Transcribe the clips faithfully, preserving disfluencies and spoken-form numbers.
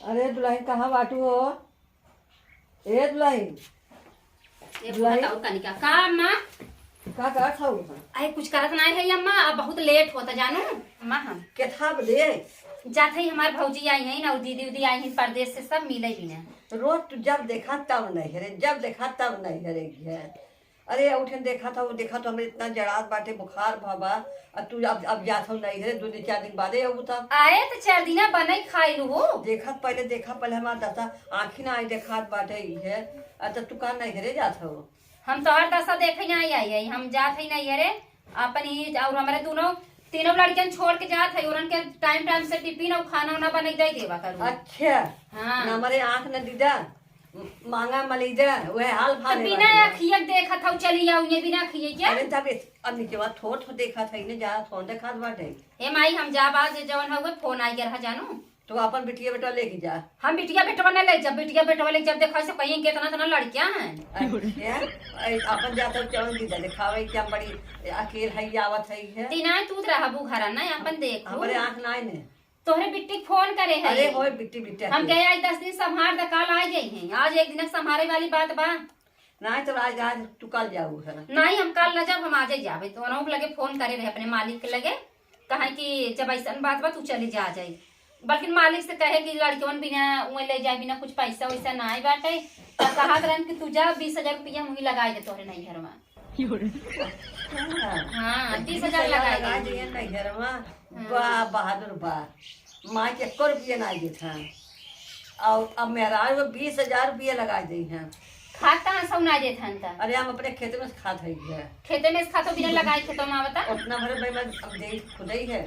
अरे दुलहिन, कहाँ बाटू हो? ए दुलहिन। ए, दुलहिन। बताओ तनिका। का अम्मा? का करत हऊ? अरे कुछ करत नाहीं है अम्मा, अब बहुत लेट होता जानू। अम्मा हम केथा बदे? जात है, हमार भौजी आई हैं ना, और दीदी उदी आई हैं परदेस से, सब मिले भी ना। रोज तू जब देखा तब नैहरे, जब देखा तब नैहरे है। अरे, उठन देखा था, वो देखा तो हमरे इतना जड़ात बाटे, बुखार भवा, आ तू अब, अब जात हो नैहरे, दो दिन, चार दिन बादे अबू तब। आए तो चार दिना बनई खाई लू हो। देखत पहले, देखा पहले हमार दशा, आँखी ना आई देखात बाटे ई है, आ तब तू का नैहरे जात हो? हम तोहर दशा देखे ना आई, आई, आई, हम जात हई नैहरे, अपन ही और हमरे दोनों, तीनों लड़कियन छोड़ के जात है, उनन के टाइम टाइम से टिफिन और खाना उना बनई दे देवा करू। अच्छा। हाँ। ना हमरे आँख न दीदा, मांगा मलीदा, वह हाल तो फाले बिना बाटे। अखियक देखत हऊ, चली आऊ, ये बिना अखिये के? अरे, जब इस, अब नीचे वहाँ थोड़ थोड़ देखत है, इन्हें ज्यादा थोड़ देखात बाटे। ए माई, हम जा बाज, जवन हउए, फोन आई गया रहा जानू। तो अपन बिटिया बेटवा लेके जा। हम बिटिया बेटवा न ले जब, बिटिया बेटवा ले जब देखा से कहीं के इतना, इतना लड़कियां हैं। अच्छा, ए, अपन जात हो चवन दीदा देखावे कि हम बड़ी अकेल है, आवत है, है। तीना तू रहबू घर ना, अपन देख लू। हमरे आँख ना आए ने। तोहरे बिट्टी के फोन करे है। अरे होय बिट्टी, बिट्टी हम के। गए आज दस दिन संभार द, काल आ गई हैं। आज एक दिन संभारे वाली बात बा। नाहीं तो आज, आज तू कल जाऊ है। नाहीं, हम कल न जाब, हम आजे जाबे। तो ओनहु के लगे फोन करे रहे अपने मालिक के लगे, कहे कि जब ऐसन बात बा तू चली जा जाई। बल्कि मालिक से कहे कि लड़कियन बिना उहे ले जाए, बिना कुछ पैसा वैसा नाहीं बाटे। तो कहत रहन कि तू जा, बीस हजार रुपया मुही लगाई दे तोहरे नैहर में। हाँ, तीस हजार लगाई दे। लगाई दिए नैहर में। हाँ। बा बहादुर बा, माँ के एको रुपया ना देत हैं। और अब मेहरारू वो बीस हजार रुपया लगा दे हैं। खात कहाँ से ना देत हैं त? अरे हम अपने खेते में से खात है ये। खेते में से खात हो बिना लगाए खेतों में आवता? उतना भरे भाई मैं अब दे खुद ही है।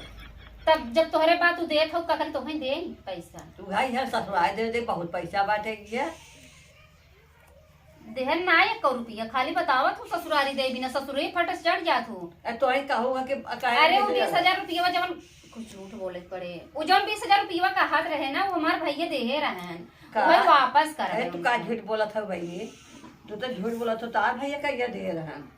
तब जब तोहरे बात तू देत हो, ककन तोहे दे पैसा? तू भाई है ससुराल दे दे, बहुत पैसा बाटे ये। देहन ना एको रुपया, खाली बतावत हूँ ससुरारी दे बिना, ससुरे फटस चढ़ जात हूँ। अरे तो आई कहूँगा कि काहे अरे वो नहीं बीस हजार रुपया जवन, कुछ झूठ बोले के पड़े, वो जवन बीस हजार रुपया कहत रहे ना, वो हमार भैया देहे रहन, का? वही वापस कर अरे दे तू का उनका। झूठ बोलत हऊ भाई, तू तो झूठ बोलत हो, तार भैया कहिया दे रहन?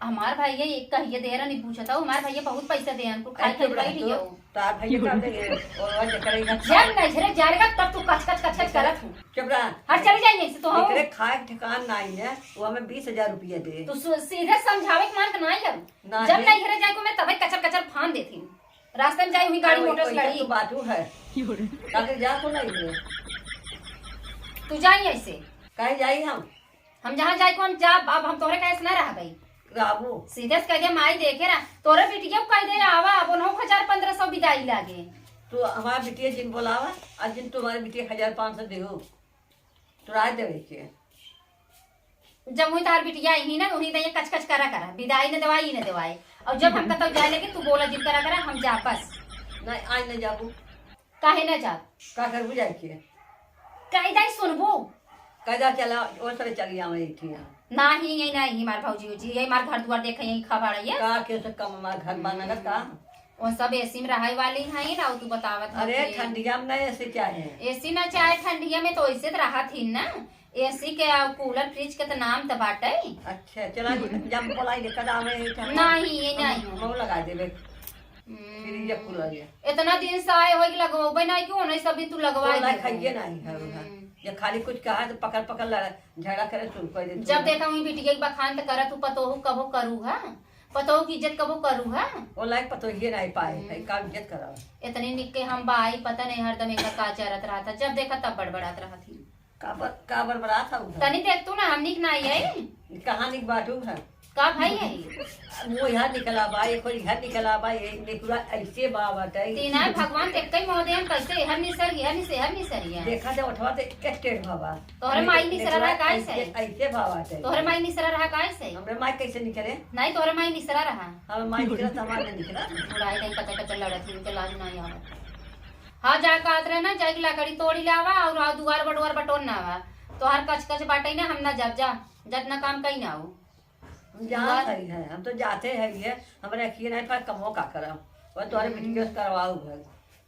हमार भैया एक कहिया दे रहन, पूछत हऊ, हमार भैया बहुत पैसा दे रहन, कुछ खाए अरे चुप खरीदवाई रह तू। लियो। तार भैया का दे, और वह जकरे घर जब नैहरे जाएगा तब तू कच कच कच कच करत हूँ। चुप रह। हट, चली जाइए से तो हम। एकरे खाए के ठिकान नाई है, वो हमें बीस हजार रुपया दे। तू सु-, सीधे समझावे के मान के नाई है। ना जब है। नैहरे जाए को मैं तबे कचर कचर फान देती हूँ। रास्ते में जाई हुई गाड़ी अरे मोटर से वही लड़ी। तो बात है। ताकि जा तो नहीं है। तू जाई ऐसे। काहे जाई हम? हम जहाँ जाए को हम जा, अब हम तोहरे कहे से ना रह गई। राबू। सीधे से कह दे, "माई देखे रहा, तोरे बिटिया को कह दे, आवा, अब उन्हों हजार पन्द्रह सौ विदाई लागे।" तू हमार बिटिया जिन बोलावा, और जिन तुम्हारे बिटिया हजार पाँच सौ देहो, तो राय देवे के। जब वही तार बिटिया आई ही ना, उन्हीं दे कच कच करा करा, विदाई न देवाई, न देवाई। और जब हम कतौ जाए लगे, तू बोला जिन करा करा, हम जा बस। नहीं, आज न जाबू। काहे ना जाब? का करबू जाए के? कह दे सुनबू। कह जा चला, ओ सरे चली आवे इठिया। नाही, यही नाही, हमार भौजी उजी, यही हमार घर दुआर देखे, यही खबर है ये। का के से कम हमार घर बनल का? वो सब एसी में रहे वाली है ना, तू बतावत अरे, हवे। ठंडिया में नहीं एसी चाहे। एसी ना चाहे ठंडिया में, तो ऐसे तो रहा थी ना। एसी के और कूलर फ्रिज के तो नाम तो बाटे। अच्छा, चला, जब बोलाई दे, कदा आवे है, चला। नहीं, ये हम, नहीं। हम लगा देबे। हम्म। फ्रिज या कूलर या। इतना दिन से आए हो कि लगवाबे नहीं, क्यों नहीं, सब दिन तू लगवा ही बोला दे। खाइए नहीं है उधर। हम्म। ये खाली कुछ कहा तो पकड़ पकड़ लड़ा, झगड़ा करे शुरू कर देते जब हैं। देखा हुई बिटिया के बखान तो करत हूँ, पतोहू कबो करू है, पतोहू की इज्जत कबो करू है। वो लायक पतोहिए नहीं पाए है, हम्म। का इज्जत करा। इतनी निक के हम बाई, पता नहीं हरदम एक का चरत रहा था, जब देखा तब बड़बड़ात रहा थी। का बर-, का बड़बड़ात था उधर? तनी देख तू ना, हम निक ना आई है। कहाँ निक बाटू है? का भाई है? वो यहाँ निकला बा, एक और यहाँ निकला बा, ये निकुला ऐसे बा बाटे। तीना भगवान ते कई मोह देन, कैसे हर निसर, हर निसे, हर निसरिया। देखा जा उठवा ते एक टेढ़ बा बा। तोहरे माई निकला निसरा रहा का ऐसे? ऐसे, ऐसे बा बाटे। तोहरे माई निसरा रहा का ऐसे? हमरे माई कैसे निकले? नहीं, तोहरे माई निसरा रहा। हमरे माई निकला तो हमारे निकला। बुढ़ाई नहीं, कचर कचर लड़त, इनके लाज नहीं आवत। हाँ, जा कहत रहे ना, जाके लकड़ी तोड़ी लावा और, और दुआर बटुआर बटोर ना आवा। तोहार कच कच बाटे ना, हम ना जाब, जा, जा अपना काम कहीं ना हो। हम जात दुआर हई है, हम तो जाते हई है, हमरे अखिए नहीं पर कमो का करब। वो तोहरे हम्म। बिटिया से करवाऊ घर।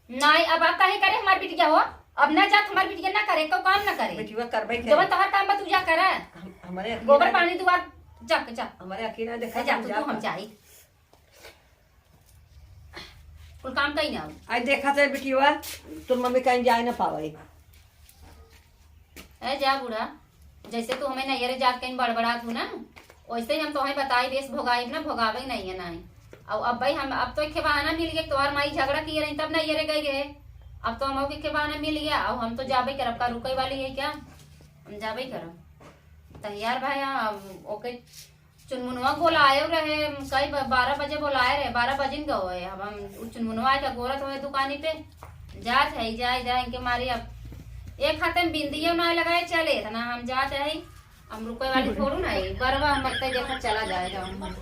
नहीं, अब आप काहे करे हमार बिटिया हो? अब ना जात हमार बिटिया ना करे, को काम ना करे। बिटिया करबे करे। जवन तोहार काम बा तू जा करा। हम, हमरे अखिए गोबर नहीं पानी दुआर जा के जा। हमरे अखिए नहीं देखा जा हम तू, जा तू हम कर। जाई। कुल काम कहीं ना हो। आई देखा तो बिटिया, तोर मम्मी कहीं जाए ना पावे। ए जा बूढ़ा, जैसे तू हमें नैहरे जात कहीं बड़बड़ात हूँ ना, वैसे ही हम तोहे बताई, बेस भोगाई ना, भोगावे नहीं है, नहीं। अब अब भाई हम, अब तो एक बहाना मिल गया, तोहार माई झगड़ा किए रही तब नैहरे गई रहे। अब तो हम एक बहाना मिल गया, अब हम तो जाबे करब, का रुके वाली है क्या? हम जाबे करब। तैयार भाई, अब ओके चुनमुनवा बोलाए रहे, कई ब-, बारह बजे बोलाए रहे, बारह बजिन गए होए। अब हम उ चुनमुनवा के गोरत होए दुकानी पे, जात है, जाए जाए इनके मारी। अब एक हाथे में बिंदियो ना लगाए चले, इतना हम जात है, हम रुके वाली थोड़ू ना है, बरवा हम बगते देखा चला जाएगा हम।